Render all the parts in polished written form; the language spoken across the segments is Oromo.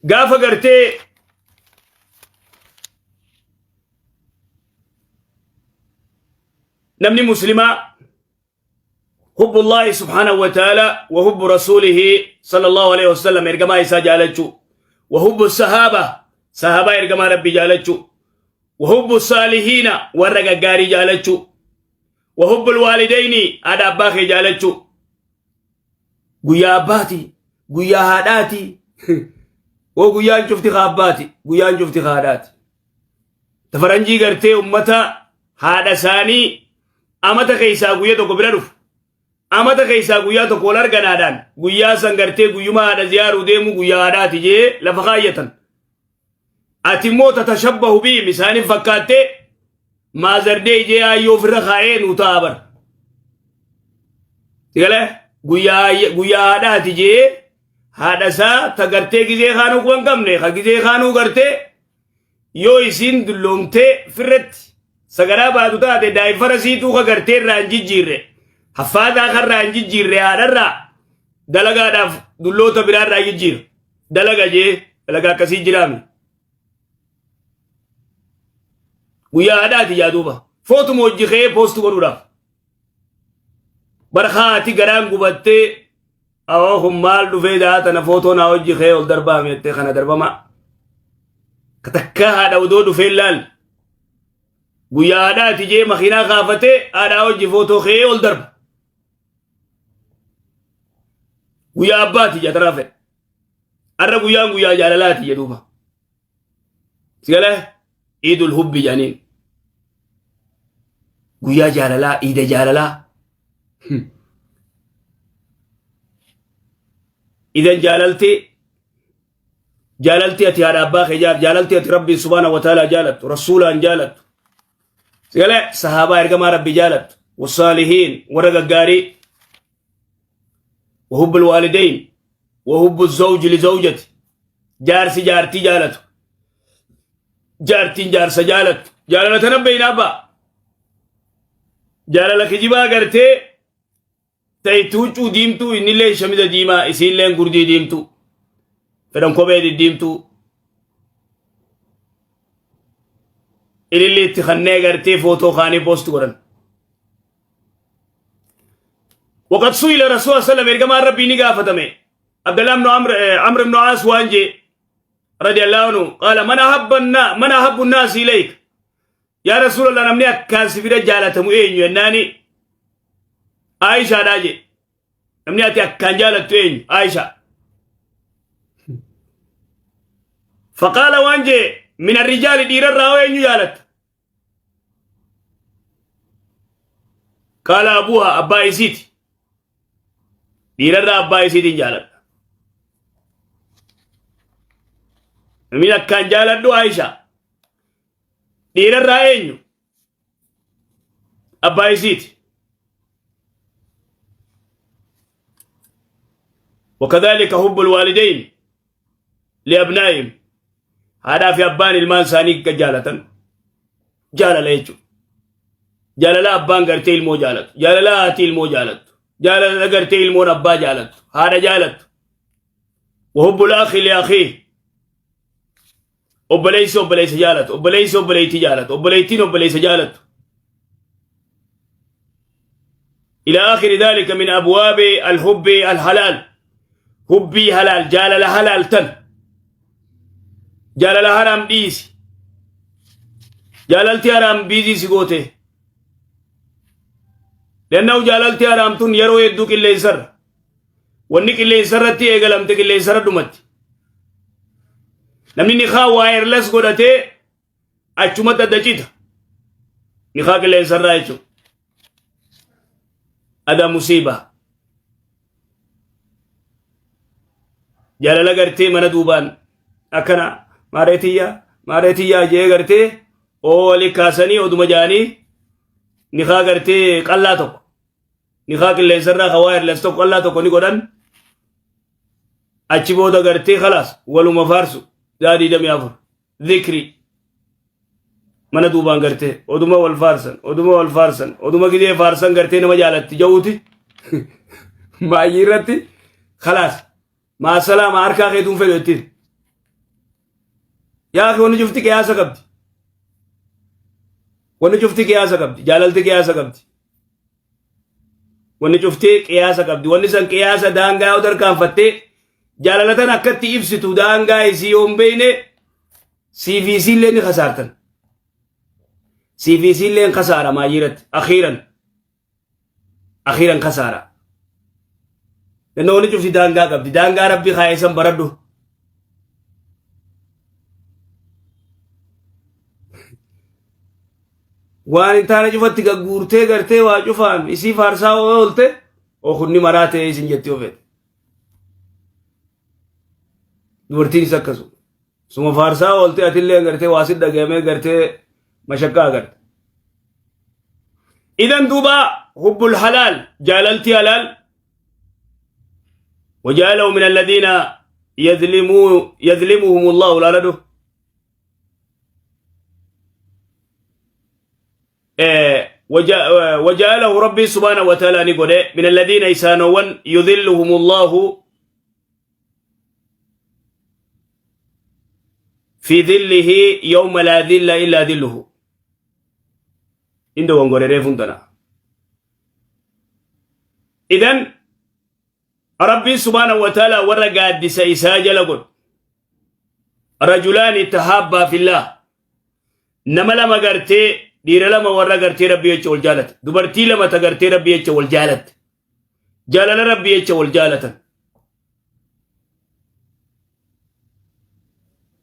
Gaafa gartee namni muslimaa hubbullaahi subhaanahu wa ta'ala wa hubbu rasuulihi sallallahu alaihi wasallam, ergamaa isaa jaalachuu, wa hubbu sahaaba, sahaabaa ergamaa rabbii jaalachuu, wa hubbu saalihiina, warra gaggaarii jaalachuu, wa hubbul waalidayni, haadha abbaa kee jaalachuu. Guyyaa abbaati, guyyaa haadhaati, oo guyyaan cufti haa abbaati, guyyaan cufti haa haadhaati. Tafaranjii gartee ummata haadha isaanii amata keessaa guyya tokko bira dhufu, amata keessaa guyyaa tokko wal arganaadhaan, guyyaa san gartee guyyuma haadha ziyaaruu deemu, guyyaa haadhaati jee lafa kaayyatan. Ati immoo tatashabbahu bihim, isaaniin fakkaattee Mother's Day jee aayyoo ofirra kaa'ee nuu ta'a bara. Galee guyyaa haadhaati jee haadha isaa ta gartee gizee kaanuu quban qabne, ka gizee kaanuu gartee yoo isiin dulloomtee firratti sagaraa baatu taate, daa'imfara siituu ka gartee irraa hin jijjiirre, haffaataa karraa hin jijjiirre, haadharraa dalagaadhaaf dulloota biraarraa jijjiira. Dalaga jee dalagaa akkasii jiraami. Guyyaa haadhaati yaa duuba. Footuma hojii ka'ee post godhuudhaaf. Bara haati garaan gubattee, awoo kun maal dhufee daa tana footoo naa hojii ka'ee ol darbaame jettee kana darbamaa. Takkaa haadha odoo dhufee laal. Guyyaa haadhaati jee makiinaa kaafatee haadhaa hojii footoo ka'ee ol darba. Guyyaa abbaati jataraa fedha. Har'a guyyaan guyyaa jaalalaati jedhuuba. Sigalee iidul hubbi jedhaniin. Guyyaa jaalalaa, iida jaalalaa. Idan jaalalti, jaalalti ati haadha abbaa kee jaalattu, jaalalti ati rabbiin subhaanahu wa ta'ala jaalattu, rasuulaan jaalattu. Sigalee sahaabaa ergamaa rabbi jaalattu, wasaalihiin, warra gaggaarii, وحب الوالدين وحب الزوج لزوجته، jaarsi jaartii jaalatu, jaartiin jaarsa jaalattu, jaalala tana beeyna abbaa. Jaalala kijibaa gartee ta'itti huccuu diimtuu, innillee shamiza diimaa, isiilleen gurdii diimtuu, fedhan kophee diddiimtuu, ililli itti kannee gartee footoo kaanii post godhan. وقد سئل رسول الله صلى الله عليه وسلم، ergamaan rabbii ni gaafatame. عبد الله بن عمرو، عمرو بن عاص waan jee رضي الله عنه قال: من أحب الناس إليك يا رسول الله؟ Namni akkaan si bira jaalatamu eenyu jennaani, Aishaadhaa jee. Namni ati akkaan jaalattu eenyu? Aisha. فقال waan jee: من الرجال، dhiirarraa hoo eenyu jaalatta? قال: أبوها، abbaa isiiti. Dhiirarraa abbaa isiitiin jaaladha. Namni akkaan jaaladhu Aisha. Dhiirarraa eenyu? Abbaa isiiti. وكذلك حب الوالدين لأبنائهم، haadhaa fi abbaan ilmaan isaanii akka jaalatan jaalala jechuudha. Jaalala abbaan gartee ilmoo jaalatu, jaalala haati ilmoo jaalattu, jaalala gartee ilmoon abbaa jaalattu, haadha jaalattu. وحب الأخ لأخيه، obboleessi obboleessa jaalatu, obboleessi obboleettii jaalatu, obboleettiin obboleessa jaalattu. إلى آخر ذلك من أبواب الحب الحلال، hubbii halaal, jaalala halaal tan. Jaalala haraam dhiisi. Jaalalti haraam busy si goote. Lanna'u jaalalti haraam tun yeroo hedduu qilleensarra. Wanni qilleensarratti eegalamte qilleensarra dhumatti. Namni nikaa wireless godhatee achumatti adda cita. Nikaa qilleensarraa jechuudha. Ada musiibaa. Jaalala gartee mana duubaan akkana maareetiyyaa maareetiyyaa jee gartee oo kaasanii oduma jaanii nikaa gartee qallaa tokko, nikaa qilleensarraa ka wireless tokko, qallaa tokko ni godhan. Achi booda gartee khalaas, waluma faarsu daa 24 zikri mana duubaan gartee oduma wal faarsan, oduma wal faarsan, oduma gidee faarsan gartee nama jaalatti ja'uuti baay'ee irratti khalaas maasalaama harkaa keetuun fedhu ittiin. Yaa akhi, wanni cufti qiyaasa qabdi. Wanni cufti qiyaasa qabdi. Jaalalti qiyaasa qabdi. Wanni cufti qiyaasa qabdi. Wanni san qiyaasa daangaa yoo tarkaanfattee, jaalala tan akkatti ibsitu, daangaa isii yoo hin beekne, siif isiillee ni kasaartan. Siif isiillee hin kasaara maayyiiratti. Akhiiran. Akhiiran kasaara. Nanna wanni cufti daangaa qabdi. Daangaa Rabbi kaa'ee san baradhu. Waan hin taane cufatti gagguurtee gartee waa cufaan isii faarsaa oolte, okunni maraa ta'ee isin jetti ofeete. Dubartiinis akkasuma. Suma faarsaa oolte, atillee gartee waa si dhagayamee gartee mashakkaa agarte. Idan duuba hubbul halaal, jaalalti halaal, وجعله من الذين يظلمهم الله لا وجعله ربي سبحانه وتعالى نقول من الذين إسانوان يذلهم الله في ظله يوم لا ظل إلا ظله. عنده ونقول ريفون. إذن ربي سبحانه وتعالى ورا قادس إسا جل قل رجلان تحابا في الله، nama lama gartee, dhiira lama warra gartee Rabbii jecha wal jaalate, dubartii lama ta gartee Rabbii jecha wal jaalatte, jaalala Rabbii jecha wal jaalatan,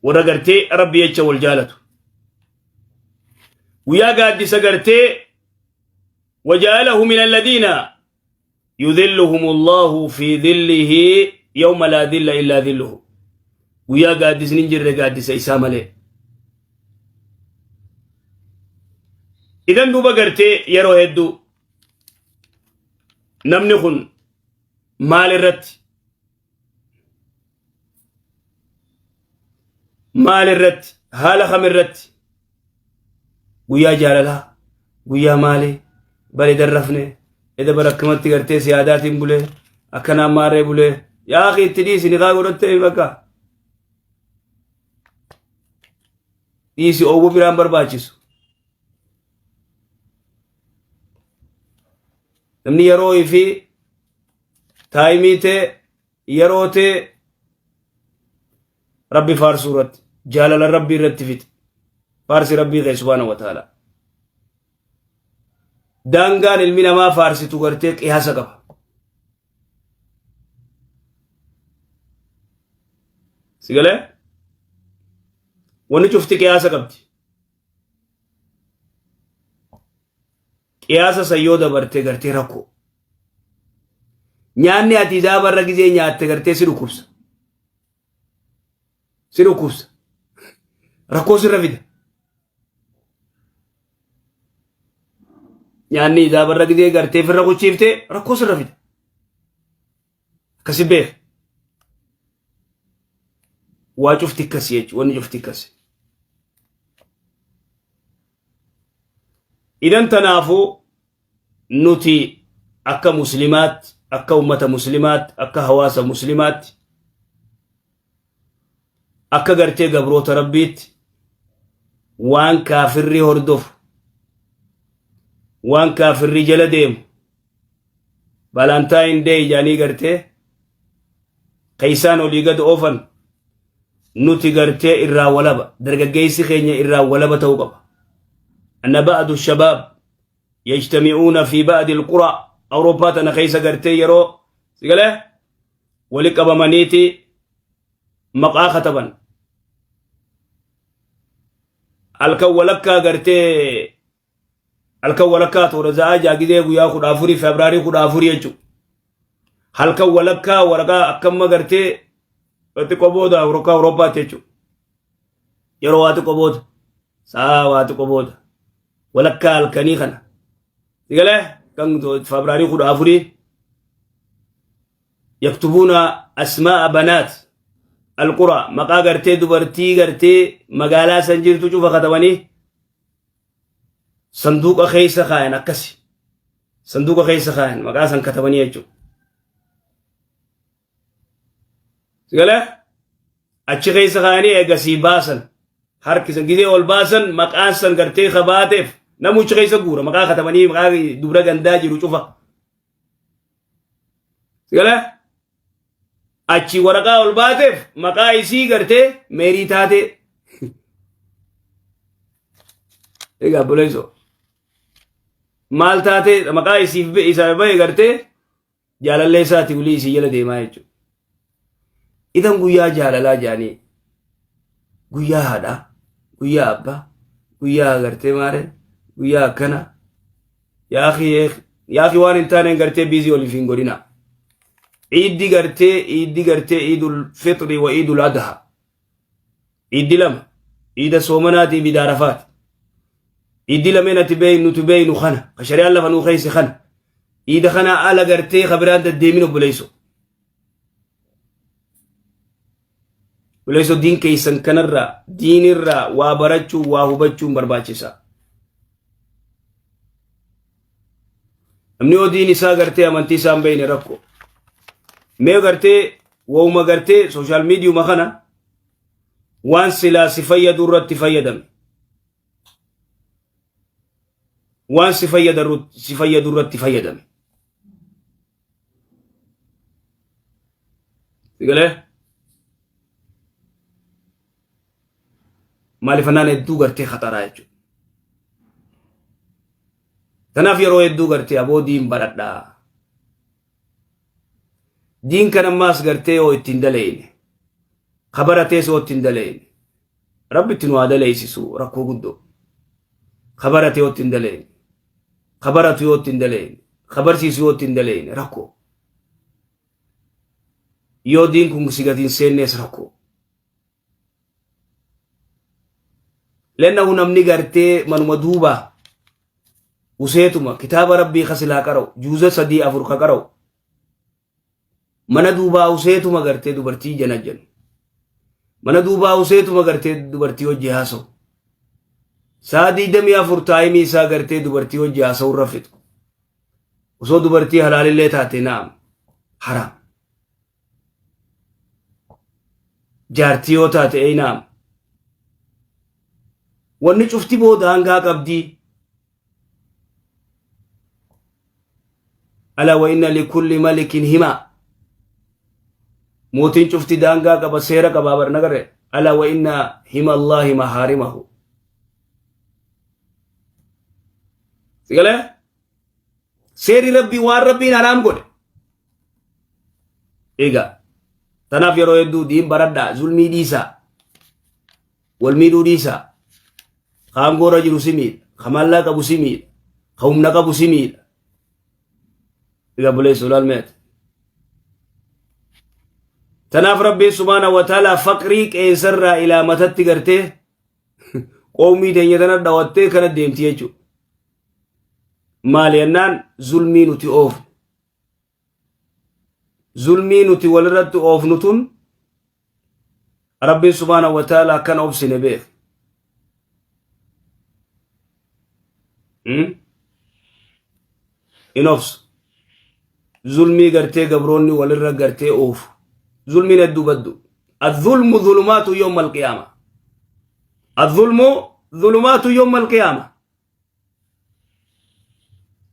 warra gartee Rabbii jecha wal jaalatu, guyyaa gaaddisa gartee وجعله من الذين يذلهم الله في ظله يوم لا ظل إلا ظله، guyyaa gaaddisni hin jirre gaaddisa isaa malee. Idan duuba gartee yeroo hedduu namni kun maal irratti, maal irratti, haala kam irratti, guyyaa jaalalaa, guyyaa maalii bari darrafne, eda bara akkamatti gartee siyaadaatiin bulee, akkanaan maarree bulee, yaa akhi, itti dhiisi. Niqaa godhattee bakka dhiisi, oowwu biraan barbaachisu. Namni yeroo fi time tee, yeroo tee Rabbi faarsuu irratti, jaalala Rabbii irratti fixe. Faarsi Rabbii kee subhaanahu wa ta'ala. Daangaan ilmi namaa faarsitu gartee qiyaasa qaba. Si galee? Wanni cufti qiyaasa qabdi. Qiyaasa san yoo dabarte gartee rakkoo. Nyaanni ati zaabarra gizee nyaatte gartee si dhukkubsa. Si dhukkubsa. Rakkoo sirra fida. Nyaanni zaabarra gizee gartee firra kuchiiftee rakkoo sirra fida. Akkasi beek. Waa cufti akkasi jechuudha. Wanni cufti akkasi. Idan tanaafuu nuti akka muslimaatti, akka ummata muslimaatti, akka hawaasa muslimaatti, akka gartee gabroota Rabbiitti, waan kaafirri hordofu, waan kaafirri jala deemu, Valentine Day jedhanii gartee keessaan olii gad oofan, nuti gartee irraa walaba, dargaggeessi keenya irraa walaba ta'uu qaba. أن بعض الشباب يجتمعون في بعض القرى أوروبا tana keessa gartee yeroo sigalee wali qabamaniiti maqaa kataban, halkan walakkaa gartee, halkan walakkaa toora za'aa jaagizee guyyaa 14, Febraarii 14 jechuudha. Halkan walakkaa waraqaa akkamma gartee xiqqoo booda Awurooppaatti jechuudha. Yeroo waa xiqqoo booda, sa'a waa xiqqoo booda, walakkaa halkanii kana. Sigalee kan Febraarii 14 يكتبون أسماء بنات القرى, maqaa gartee dubartii gartee magaalaa san jirtu cufa katabanii sanduuqa keessa kaayan. Akkasi sanduuqa keessa kaayan, maqaa san katabanii jechuudha. Sigalee achi keessa kaayanii eegasii baasan. Harkisan gizee ol baasan maqaan san gartee kabaateef namuchi keessa guura maqaa katabanii maqaa dubra gandaa jiru cufa. Sigala achi waraqaa ol baateef maqaa isii gartee meerii taatee. Egaa obboleessoo maal taatee maqaa isiif isaa bahe gartee jaalallee isaati wulii isii jala deemaa jechuudha. Idan guyyaa jaalalaa jaanii guyyaa haadhaa, guyyaa abbaa, guyyaa gartee maare, guyyaa akkana. Yaakii waan hin taaneen gartee biizii oliif hin godhina. Iiddi gartee iiddi gartee iidul fixri wa iidul adha. Iiddi lama iida soomanaatii fi iida arafaati. Iiddi lameen ati beeynu nuti beeynu kana ka shari'aan lafa nuu keessa kana. Iida kana ala gartee ka biraan deddeemin obboleesso. Obboleesso diin keessan kanarraa diinirraa waa barachuu waa hubachuun barbaachisa. Namni yoo diin isaa gartee amantii isaa hin beekne rakkoo. Mee gartee wauma gartee sooshaal miidiyuma kana waan silaa si fayyadu irratti fayyadame. Waan si fayyadu irratti fayyadame. Sigalee? Maalifannaan hedduu gartee khataraa jechuudha. Tanaaf yeroo hedduu gartee aboo diin baradhaa. Diin kan ammaas gartee yoo ittiin dalayne ka baratees yoo ittiin dalayne rabbi itti nu haa dalaysisu rakkoo guddoo. Ka barate yoo ittiin dalayne ka baratu yoo ittiin dalayne ka barsiisu yoo ittiin dalayne rakkoo. Yoo diin kun si gadi hin seennees rakkoo. Lennahu namni gartee manuma duubaa useetuma kitaaba rabbii ka silaa qara'u juuza sadii afur ka qara'u mana duubaa useetuma gartee dubartii jana jedhu mana duubaa useetuma gartee dubartii hojii haasa'u sa'a 24 taayimii isaa gartee dubartii hojii haasa'u irra fixu osoo dubartii halaalillee taate naam haraam Jaartii yoo taate eeynaam. Wanni cufti boo daangaa qabdii. Alaa wa inna likulli malikin himaa. Mootiin cufti daangaa qaba seera qabaa bar nagarre. Alaa wa inna hima Allaahi mahaarimahu. Sigalee? Seerri rabbii waan rabbiin haraam godhe. Egaa tanaaf yeroo hedduu diin baradhaa zulmii dhiisaa wal miidhuu dhiisaa ka aangoorra jiru si miidha ka maallaa qabu si miidha ka humna qabu si miidha. Egaa buleessu ilaalmeeti. Tanaaf rabbiin subhaana wa ta'ala faqrii qeensarraa ilaa matatti gartee qoomii teenya tana dhawattee kana deemti jechuudha. Maali jennaan zulmii nuti oofnu. Zulmii nuti walirratti oofnu tun Rabbiin subhaana wa ta'ala akkana obsine beek. In obsu. Zulmii gartee gabroonni walirra gartee oofu. Zulmiin hedduu baddu. Adh-dhulmu dhulumaatu yawma al-qiyaama. Adh-dhulmu dhulumaatu yawma al-qiyaama.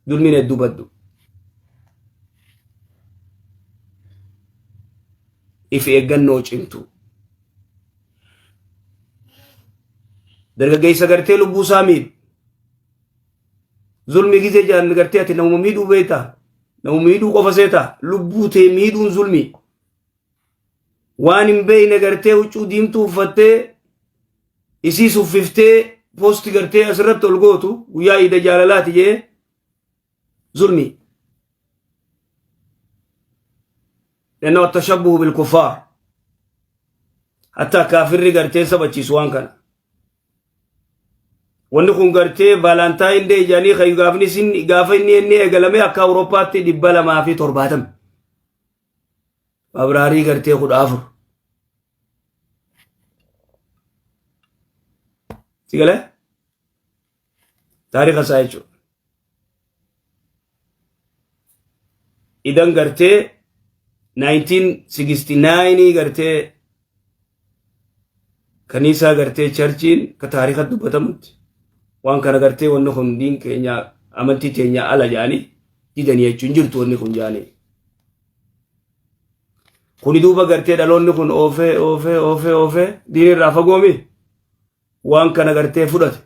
Zulmiin hedduu baddu. If eeggannoo cimtuu. Dargaggeessa gartee lubbuu isaa miidhu. Zulmii gizee jedhan gartee ati namuma miidhuu beektaa? Namuma miidhuu qofa seetaa? Lubbuu tee miidhuun zulmii. Waan hin beekne gartee huccuu diimtuu uffattee isiis uffiftee poosti gartee asirratti ol gootu guyyaa iida jaalalaati jee zulmii. Lannoo tashabbuhu bilkuffaar. Hatta kaafirri gartee sabachiisu waan kana. Wanni kun gartee Valentine Day jedhanii kan gaafni isin gaafa inni inni eegalame akka Awurooppaatti 270. Fabraarii gartee 14. Si galee? Taariika isaa jechuudha. Idan gartee 1969 gartee Kaniisaa gartee churchiin ka taarika dubbatamutti waan kana gartee wanni kun diin keenya, amantii teenya ala jedhanii didanii jechuun jirtu wanni kun jedhanii. Kuni duuba gartee dhaloonni kun oofee oofee oofee oofee diin irraa fagoomi waan kana gartee fudhate.